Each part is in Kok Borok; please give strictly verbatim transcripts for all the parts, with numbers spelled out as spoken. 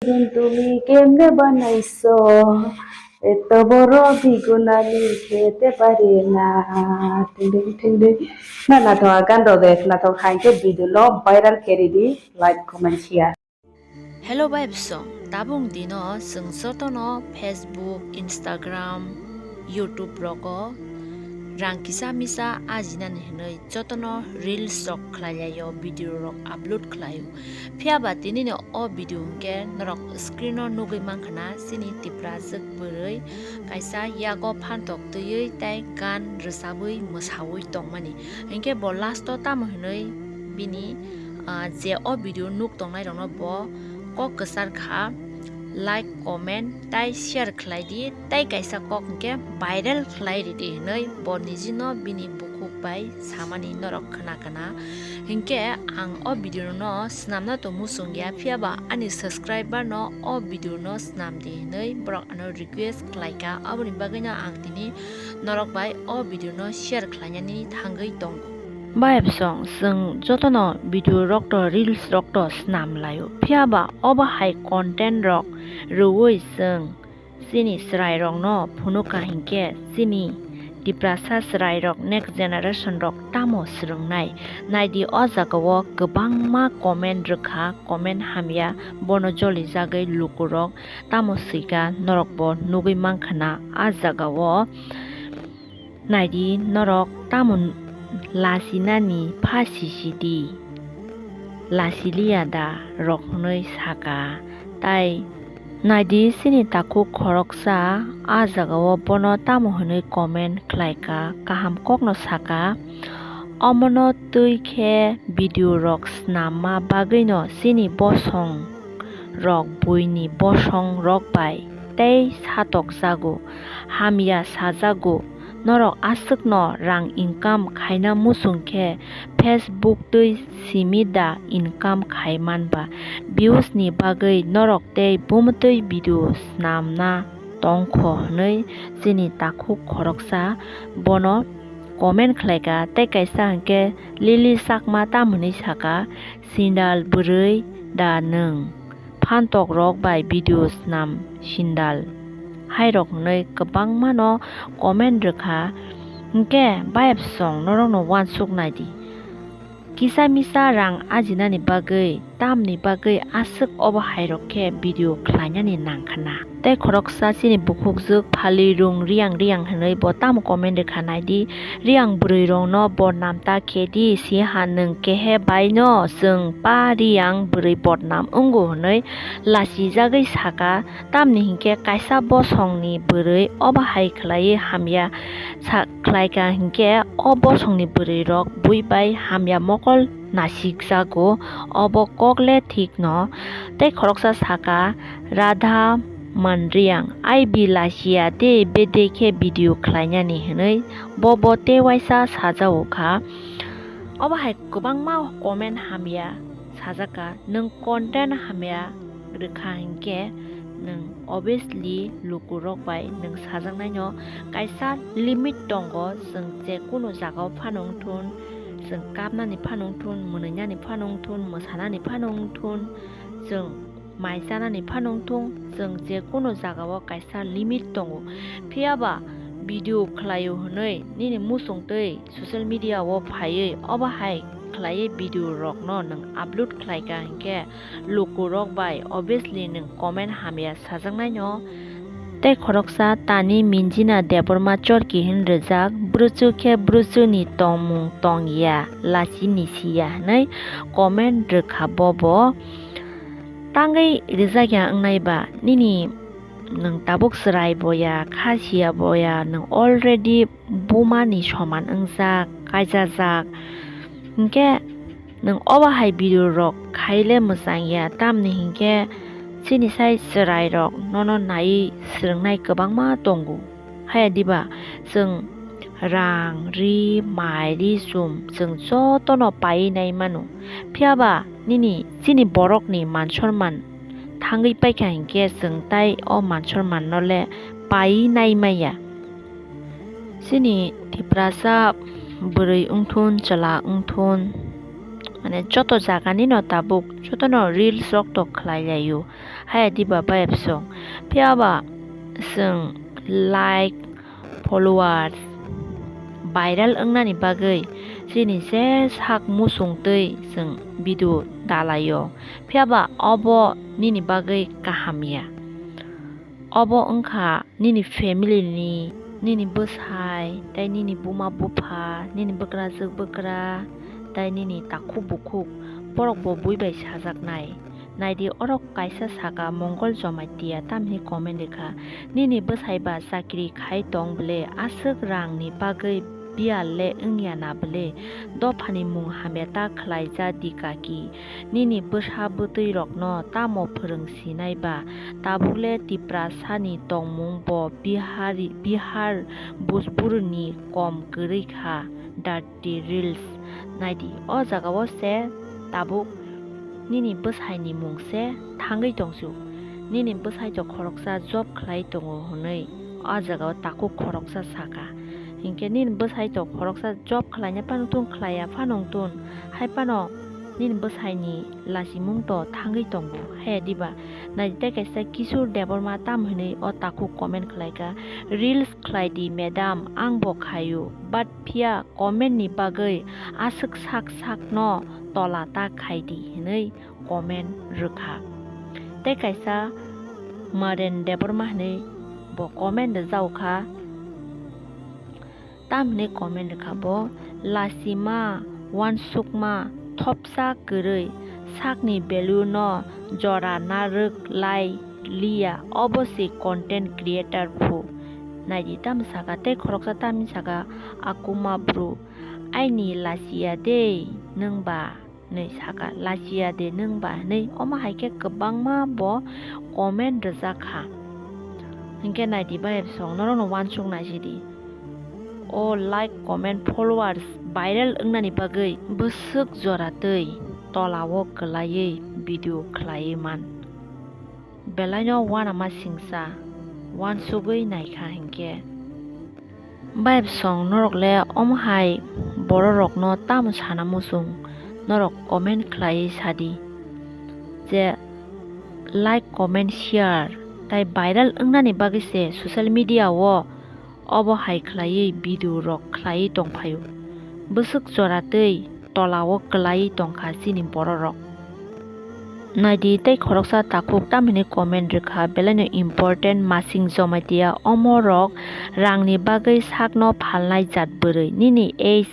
তুমি কেমনে বানাইছো? এত বড় বিগুনানি খেতে পারে না। Ting ding, ting ding. Na, na, to gan do de, na to hai ke video no viral keri di, like, comment, share. Hello bai bwsong, tabuk dino chwng jotono Facebook, Instagram, YouTube rogo rang kisa misa ajinani hinwi jotono reels rok khlai laio, video rok upload khlaio. Phiya ba tini ni o video hwnkhe norok screen o nugwi mankha na, chini Tiprajwk bwrwi kaisa yago phantok twiwi tei gan rwchabwi mwsawi tongmani. Hinkhe bo last o tamo hinwi bini, ah, je o video nuk tongnai rokno bo kok kwchar kha, like, comment tei share khlai di, tei kaisa kok hwnkhe viral khlai ridi hinwi bo nijino bini bukhuk bai samani norok khna khna. Hinkhe ang o video no swnamna to muchung ya, phiya ba ani subscriber no o video no swnam di hinwi borok ano request khlai kha, aboni bagwi no ang tini norok bai o video no share khlainani thangwi tongo. Bai bwsong, chwng jotono video rok to reels rok to swnam laio, phiya ba obo hai content rok rwui chwng chini chwrai rokno phunuk kha hinkhe chini Tiprasa chwrai rok next generation rok tamo swrwngnai. Naidi o jaga o kwbangma comment rwkha, comment hamya, bono jolijagwi lukurok tamo swika norok bo nugwi mankha na a jaga o. Naidi norok tamo lasinani pha sisidi, lasiliya da rok hwnwi saka. Tai naidi chini takhuk khoroksa a jaga o bono tamo hwnwi comment khlaika, kaham kokno saka. Omono twi khe video rok swnamma bagwino chini bosong rok buini bosong rok bai tei satokjago, hamya sajago. Norok aswkno rang income khaina muchung khe Facebook twi simi da income khai manba. Views ni bagwi norok tei bumtwi video swnamna tongkho hwnwi chini takhuk khoroksa bono comment khlaika tei kaisa hinkhe Lily Chakma tamo hwnwi saka, "Sindal bwrwi da nwng? Phantok rok bai video swnam sindal," hai rok hwnwi kwbangma no comment rwkha. Hinkhe bayapsong norok no uansuk naidi. Kisa misa rang ajinani bagwi, tamni bagwi aswk obo hai rok khe video khlainani nangkhna. Tei khoroksa chini bukhukjwk Phalirung Riyang Riyang hwnwi bo tamo comment rwkha naidi, "Riyang bwrwi rokno bodnam ta khe di, si ha nwng kehe bai no chwng pa Riyang bwrwi bodnam wngo," hwnwi lasijagwi saka. Tamni hinkhe kaisa bosongni bwrwi obo hai khlaiwi hamya sa-, khlaika hinkhe o bosongni bwrwi rok bui bai hamya mokol nasikjago, obo kok le thik no. Tei khoroksa saka, "Radha Manriyang, I B lasiya de bede khe video khlainani," hwnwi bo bo tei waisa sajao kha. Obo hai kwbangma comment hamya sajak kha, nwng content hamya rwkha hinkhe nwng obviously lukurok bai nwng sajaknaino kaisa limit tongo. Chwng je kunu jagao phano wngthun, chwng kapnani phano wngthun, mwnwinani phano wngthun, mwsanani phano wngthun, chwng mai chanani phano wngthung, chwng je kunu jagao kaisa limit tongo. Phiya ba video khlaio hwnwi nini muchung twi social media o phaiwi obo hai khlaiwi video rokno nwng upload khlaika hinkhe lukurok bai obviously nwng comment hamya sajaknaino. Tei khoroksa Tani Minjina Debbarma Chorki hin rijak, "Bruchu khe bruchu ni tongmung tong ya, lachi ni si ya," hwnwi comment rwkha bo bo. Tangwi rijak ya wngnai ba, nini nwng tabuk chwrai bo ya, kha si ya bo ya, nwng already buma ni soman wngjak, kaijajak. Hinkhe nwng obo hai video rok khai le mwchang ya, tamni hinkhe chini sai chwrai rok nono naiwi swrwngnai kwbangma tongo. Haya diba, chwng rang, ri, mai, ri, chum, chwng jotono paiwi nai mano. Phiya ba nini chini borokni man sonman thangwi paikha hinkhe chwng tai o man sonmanno le paiwi nai maya. Chini Tiprasa bwrwi wngthun, chwla wngthun, Mane joto jaga ni no tabuk joto no reels rok to khlai lai o. Haya diba bayapsong. Phiya ba chwng like, followers, viral wngnani bagwi chini je sak muchung twi chwng video da lai o. Phiya ba obo nini bagwi kaham ya. Obo wngkha nini family ni, nini bwsai, tei nini buma bupha, nini bwkrajwk bwkra, tei nini takhuk bukhuk, borok bo bui bai sajaknai. Naidi, oro kaisa saka Mongol Jamatia tamni comment rikha, "Nini bwsai ba chakri khai tong bwle, aswk rang ni bagwi biyal le wngya na bwle, dophani mung hamya ta khlai ja di kaki, nini bwsa bwtwi rokno tamo phwrwng sinai ba, tabuk le Tiprasa ni tongmung bo Bihari, Bihar bujbur ni kom kwrwi kha, dirty reels." Naidi, o jaga o se tabuk nini bwsai ni mung se thangwi tong su, nini bwsai to khoroksa job khlai tongo hwnwi o jaga o takhuk khoroksa saka. Hinkhe nini bwsai to khoroksa job khlaina phano tun, khlaiya phano tun, hai phano nini bwsai ni lachimung to thangwi tongo, haya diba? Naidi, tei kaisa Kishore Debbarma tam hwnwi o takhuk comment khlaikha, "Reels khlai di madam, ang bo khaio, but phiya comment ni bagwi aswk sak sak no tola ta khai di," hwnwi comment rwkha. Tei kaisa Maren Debbarma hwnwi bo comment rwjak kha. Tamni comment rwkha bo, "Lachima, uansukma, thopsa kwrwi, sakni value no jora narwk lai liya, obo se content creator phu." Naidi, tamo saka tei khoroksa tamni saka, "Akuma bru, aini lachiya de nwngba." Hwnwi saka, "Lachiya de nwngba?" hwnwi. Omo hai khe kwbangma bo comment rwjak kha. Hinkhe naidi, bayapsong norokno uansuk naisidi. O like, comment, followers viral wngnani bagwi bwswk jora twi tola o kwlaiwi video khlaiwi man. Belaino uanama singsa uansugwi naikha hinkhe. Bayapsong norok le omo hai bororokno tamo sana muchung, norok comment khlaiwi sadi je like, comment, share tai viral wngnani bagwi se social media o obo hai khlaiwi video rok khlaiwi tongphaio. Bwswk jora twi tola o kwlaiwi tongkha chini bororok. Naidi, tei khoroksa takhuk tamhini comment rwkha, belaino important, Masing Jamatia, omo rok rangni bagwi sakno phalnai jat bwrwi. Nini age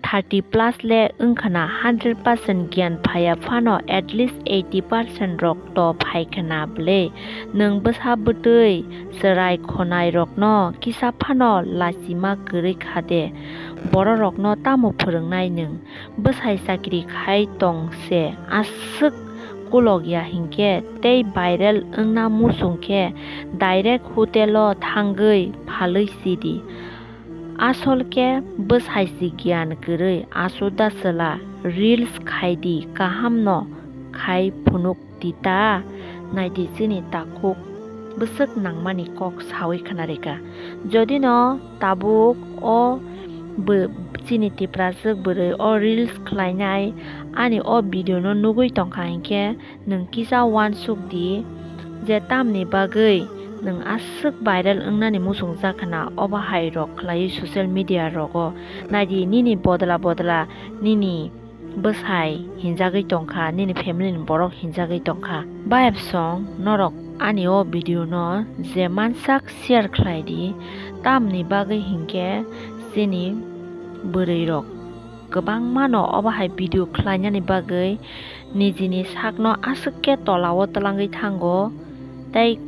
thirty plus le wngkhana, hundred percent giyan phaiya phano at least eighty percent rok to phaikhana bwle. Nwng bwsa bwtwi chwrai khonai rokno kisa phano lachima kwrwi kha de? Bororokno tamo phwrwngnai nwng? Bwsai chakri khai tong se aswk kulok ya hinkhe tei viral wngna muchung khe direct hotel o thangwi phalwi sidi. Asol khe bwsai se giyan kwrwi, aswk da chwla reels khai di, kaham no khai phunuk di ta. Naidi, chini takhuk bwswk nangmani kok sawi khna rikha. Jodi no tabuk o bw-, chini Tipraswk bwrwi o reels khlainai ani o video no nugwi tongkha hinkhe, nwng kisa uansuk di je tamni bagwi nwng aswk viral wngnani muchungjak khna obo hai rok khlaiwi social media rogo. Naidi, nini bodla bodla nini bwsai hinjagwi tongkha, nini family ni borok hinjagwi tongkha. Bayapsong norok ani o video no je mansak share khlai di, tamni bagwi hinkhe chini bwrwi rok kwbangma no obo hai video khlainani bagwi nijini sakno aswk khe tola o twlangwi thango, tei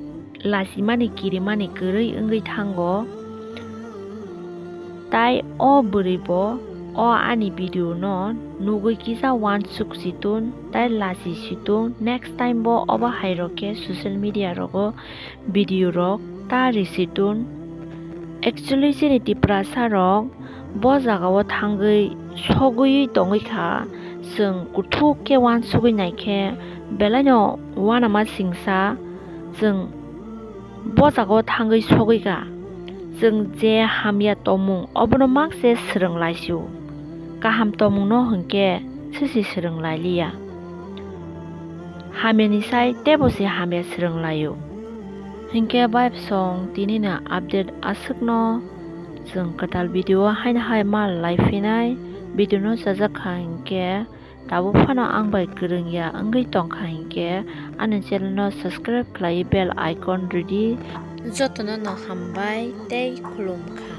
lachimani kirimani kwrwi wngwi thango. Tai o bwrwi bo o ani video no nugwi kisa uansuk si tun tai lachi si tun, next time bo obo hai rok khe social media rogo video rok ta risi tun. Actually, chini Tiprasa rok bo jaga o thangwi sogwi tongwi kha, chwng kuthuk khe uansugwi nai khe belaino uanama singsa chwng bo jaga o thangwi sogwi kha. Chwng je hamya tongmung obono mak se swrwng lai si o. Kaham tongmung no hwnkhe sisi swrwng lai liya. Hamyani sai teibo se hamya swrwng laio. Hinkhe bai bwsong tini ni update aswkno, chwng kwtal video o haino hai mal lai phinai. Video no chajak kha hinkhe tabuk phano ang bai kwrwng ya wngwi tong kha hinkhe ani channel no subscribe khlai bell icon ridi. Jotono no hambai tei khulum kha.